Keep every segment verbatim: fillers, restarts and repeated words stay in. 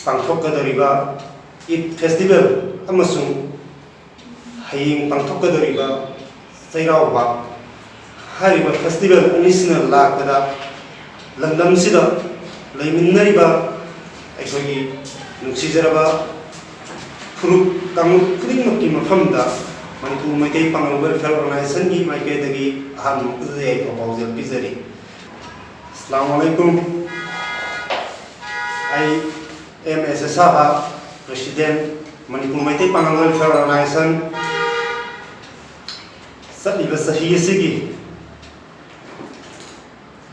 ꯄꯥꯡꯊꯣꯛꯀꯗꯧꯔꯤꯕ ꯏꯗ ꯐꯦꯁꯇꯤꯚꯦꯜ ꯑꯃꯁꯨꯡ ꯍꯌꯦꯡ ꯄꯥꯡꯊꯣꯛꯀꯗꯧꯔꯤꯕ ꯆꯩꯔꯥꯎꯕ ꯍꯥꯏꯔꯤꯕ ꯐꯦꯁꯇꯤꯚꯦꯜ ꯑꯅꯤꯁꯤꯅ ꯂꯥꯛꯄꯗ ꯂꯝꯗꯝꯁꯤꯗ ꯂꯩꯃꯤꯟꯅꯔꯤꯕ ꯑꯩꯈꯣꯏꯒꯤ ꯅꯨꯡꯁꯤꯖꯔꯕ ꯐꯨꯔꯨꯞ ꯀꯥꯡꯂꯨꯞ ꯈꯨꯗꯤꯡꯃꯛꯀꯤ ꯃꯐꯝꯗ ꯃꯅꯤꯄꯨꯔ ꯃꯩꯇꯩ ꯄꯥꯉꯜ ꯋꯦꯜꯐꯤꯌꯔ ꯑꯣꯔꯒꯅꯥꯏꯖꯦꯁꯟꯒꯤ ꯃꯥꯏꯀꯩꯗꯒꯤ ꯑꯍꯥꯟꯕ ꯃꯛꯇꯗ ꯌꯥꯏꯐ ꯄꯥꯎꯖꯦꯜ ꯄꯤꯖꯔꯤ꯫ ꯑꯁꯂꯥꯃꯨ ꯑꯂꯥꯏꯀꯨꯝ꯫ ꯑꯩ ꯑꯦꯝ ꯑꯦꯁ ꯑꯦꯁꯥꯕ, ꯄ꯭ꯔꯦꯁꯤꯗꯦꯟ, ꯃꯅꯤꯄꯨꯔ ꯃꯩꯇꯩ ꯄꯥꯉꯜ ꯋꯦꯜꯐꯤꯌꯔ ꯑꯣꯔꯒꯅꯥꯏꯖꯦꯁꯟ꯫ ꯆꯠꯂꯤꯕ ꯆꯍꯤ ꯑꯁꯤꯒꯤ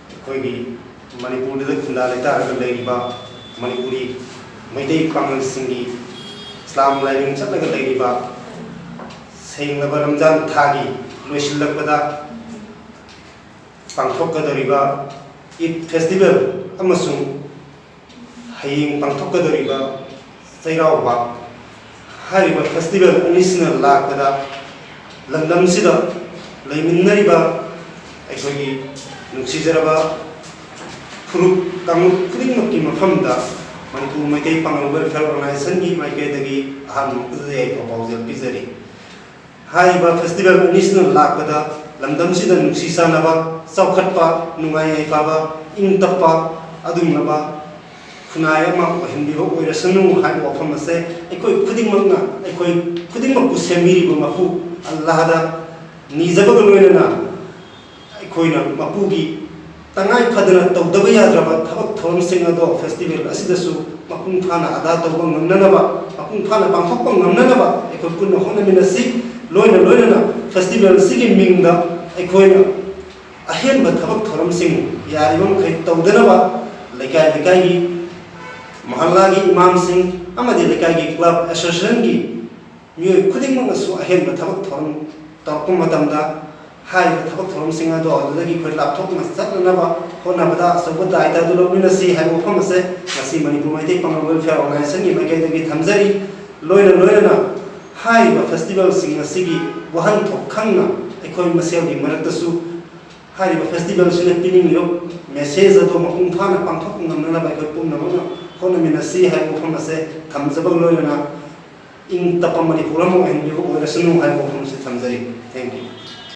ꯑꯩꯈꯣꯏꯒꯤ ꯃꯅꯤꯄꯨꯔꯗ ꯈꯨꯟꯗꯥ ꯂꯩꯇꯥꯔꯒ ꯂꯩꯔꯤꯕ ꯃꯅꯤꯄꯨꯔꯤ ꯃꯩꯇꯩ ꯄꯥꯉꯜꯁꯤꯡꯒꯤ ꯏꯁꯂꯥꯝ ꯂꯥꯏꯅꯤꯡ ꯆꯠꯂꯒ ꯂꯩꯔꯤꯕ ꯁꯦꯡꯂꯕ ꯔꯝꯖꯥꯟ ꯊꯥꯒꯤ ꯂꯣꯏꯁꯤꯜꯂꯛꯄꯗ ꯄꯥꯡꯊꯣꯛꯀꯗꯧꯔꯤꯕ ꯏꯗ ꯐꯦꯁꯇꯤꯚꯦꯜ ꯑꯃꯁꯨꯡ ꯍꯌꯦꯡ ꯄꯥꯡꯊꯣꯛꯀꯗꯧꯔꯤꯕ ꯆꯩꯔꯥꯎꯕ ꯍꯥꯏꯔꯤꯕ ꯐꯦꯁꯇꯤꯚꯦꯜ ꯑꯅꯤꯁꯤꯅ ꯂꯥꯛꯄꯗ ꯂꯝꯗꯝꯁꯤꯗ ꯂꯩꯃꯤꯟꯅꯔꯤꯕ ꯑꯩꯈꯣꯏꯒꯤ ꯅꯨꯡꯁꯤꯖꯔꯕ ꯐꯨꯔꯨꯞ ꯀꯥꯡꯂꯨꯞ ꯈꯨꯗꯤꯡꯃꯛꯀꯤ ꯃꯐꯝꯗ ꯃꯅꯤꯄꯨꯔ ꯃꯩꯇꯩ ꯄꯥꯉꯜ ꯋꯦꯜꯐꯤꯌꯔ ꯑꯣꯔꯒꯅꯥꯏꯖꯦꯁꯟꯒꯤ ꯃꯥꯏꯀꯩꯗꯒꯤ ꯑꯍꯥꯟꯕ ꯃꯛꯇꯗ ꯌꯥꯏꯐ ꯄꯥꯎꯖꯦꯜ ꯄꯤꯖꯔꯤ꯫ ꯍꯥꯏꯔꯤꯕ ꯐꯦꯁꯇꯤꯚꯦꯜ ꯑꯅꯤꯁꯤꯅ ꯂꯥꯛꯄꯗ ꯂꯝꯗꯝꯁꯤꯗ ꯅꯨꯡꯁꯤ ꯆꯥꯟꯅꯕ, ꯆꯥꯎꯈꯠꯄ, ꯅꯨꯡꯉꯥꯏ ꯌꯥꯏꯐꯕ, ꯏꯪ ꯇꯞꯄ ꯑꯗꯨꯒꯨꯝꯂꯕ ꯈꯨꯟꯅꯥꯏ ꯑꯃ ꯑꯣꯏꯍꯟꯕꯤꯕ ꯑꯣꯏꯔꯁꯅꯨ ꯍꯥꯏꯕ ꯋꯥꯐꯝ ꯑꯁꯦ ꯑꯩꯈꯣꯏ ꯈꯨꯗꯤꯡꯃꯛꯅ, ꯑꯩꯈꯣꯏ ꯈꯨꯗꯤꯡꯃꯛꯄꯨ ꯁꯦꯝꯕꯤꯔꯤꯕ ꯃꯄꯨ ꯑꯜꯂꯥꯍꯗ ꯅꯤꯖꯕꯒ ꯂꯣꯏꯅꯅ ꯑꯩꯈꯣꯏꯅ ꯃꯄꯨꯒꯤ ꯇꯉꯥꯏ ꯐꯗꯅ ꯇꯧꯗꯕ ꯌꯥꯗ꯭ꯔꯕ ꯊꯕꯛ ꯊꯧꯔꯝꯁꯤꯡ ꯑꯗꯣ ꯐꯦꯁꯇꯤꯚꯦꯜ ꯑꯁꯤꯗꯁꯨ ꯃꯄꯨꯡ ꯐꯥꯅ ꯑꯗꯥ ꯇꯧꯕ ꯉꯝꯅꯅꯕ, ꯃꯄꯨꯡ ꯐꯥꯅ ꯄꯥꯡꯊꯣꯛꯄ ꯉꯝꯅꯅꯕ ꯑꯩꯈꯣꯏ ꯄꯨꯟꯅ ꯍꯣꯠꯅꯃꯤꯟꯅꯁꯤ꯫ ꯂꯣꯏꯅ ꯂꯣꯏꯅꯅ ꯐꯦꯁꯇꯤꯚꯦꯜ ꯑꯁꯤꯒꯤ ꯃꯤꯡꯗ ꯑꯩꯈꯣꯏꯅ ꯑꯍꯦꯟꯕ ꯊꯕꯛ ꯊꯧꯔꯝꯁꯤꯡ ꯌꯥꯔꯤꯕ ꯃꯈꯩ ꯇꯧꯗꯅꯕ ꯂꯩꯀꯥꯏ ꯂꯩꯀꯥꯏꯒꯤ, ꯃꯍꯜꯂꯥꯒꯤ ꯏꯃꯥꯝꯁꯤꯡ ꯑꯃꯗꯤ ꯂꯩꯀꯥꯏꯒꯤ ꯀ꯭ꯂꯕ ꯑꯦꯁꯣꯁꯤꯌꯦꯁꯟꯒꯤ ꯃꯤꯑꯣꯏ ꯈꯨꯗꯤꯡꯃꯛꯅꯁꯨ ꯑꯍꯦꯟꯕ ꯊꯕꯛ ꯊꯧꯔꯝ ꯇꯧꯔꯛꯄ ꯃꯇꯝꯗ ꯍꯥꯏꯔꯤꯕ ꯊꯕꯛ ꯊꯧꯔꯝꯁꯤꯡ ꯑꯗꯣ ꯑꯗꯨꯗꯒꯤ ꯑꯩꯈꯣꯏ ꯂꯥꯞꯊꯣꯛꯅ ꯆꯠꯅꯅꯕ ꯍꯣꯠꯅꯕꯗ ꯑꯆꯧꯕ ꯗꯥꯏꯇ ꯑꯗꯨ ꯂꯧꯃꯤꯟꯅꯁꯤ ꯍꯥꯏꯕ ꯋꯥꯐꯝ ꯑꯁꯦ ꯉꯁꯤ ꯃꯅꯤꯄꯨꯔ ꯃꯩꯇꯩ ꯄꯥꯉꯜ ꯋꯦꯜꯐꯤꯌꯔ ꯑꯣꯔꯒꯅꯥꯏꯖꯦꯁꯟꯒꯤ ꯃꯥꯏꯀꯩꯗꯒꯤ ꯊꯝꯖꯔꯤ꯫ ꯂꯣꯏꯅ ꯂꯣꯏꯅꯅ ꯍꯥꯏꯔꯤꯕ ꯐꯦꯁꯇꯤꯚꯦꯜꯁꯤꯡ ꯑꯁꯤꯒꯤ ꯋꯥꯍꯟꯊꯣꯛ ꯈꯪꯅ ꯑꯩꯈꯣꯏ ꯃꯁꯦꯜꯒꯤ ꯃꯔꯛꯇꯁꯨ ꯍꯥꯏꯔꯤꯕ ꯐꯦꯁꯇꯤꯚꯦꯜꯁꯤꯅ ꯄꯤꯅꯤꯡꯂꯤꯕ ꯃꯦꯁꯦꯖ ꯑꯗꯨ ꯃꯄꯨꯡ ꯐꯥꯅ ꯄꯥꯡꯊꯣꯛꯄ ꯉꯝꯅꯅꯕ ꯑꯩꯈꯣꯏ ꯄꯨꯝꯅꯃꯛꯅ ꯍꯣꯠꯅꯃꯤꯟꯅꯁꯤ ꯍꯥꯏꯕ ꯋꯥꯐꯝ ꯑꯁꯦ ꯊꯝꯖꯕꯒ ꯂꯣꯏꯅꯅ ꯏꯪ ꯇꯞꯄ ꯃꯅꯤꯄꯨꯔ ꯑꯃ ꯑꯣꯏꯍꯟꯕꯤꯕ ꯑꯣꯏꯔꯁꯅꯨ ꯍꯥꯏꯕ ꯋꯥꯐꯝ ꯑꯁꯤ ꯊꯝꯖꯔꯤ꯫ Thank you꯫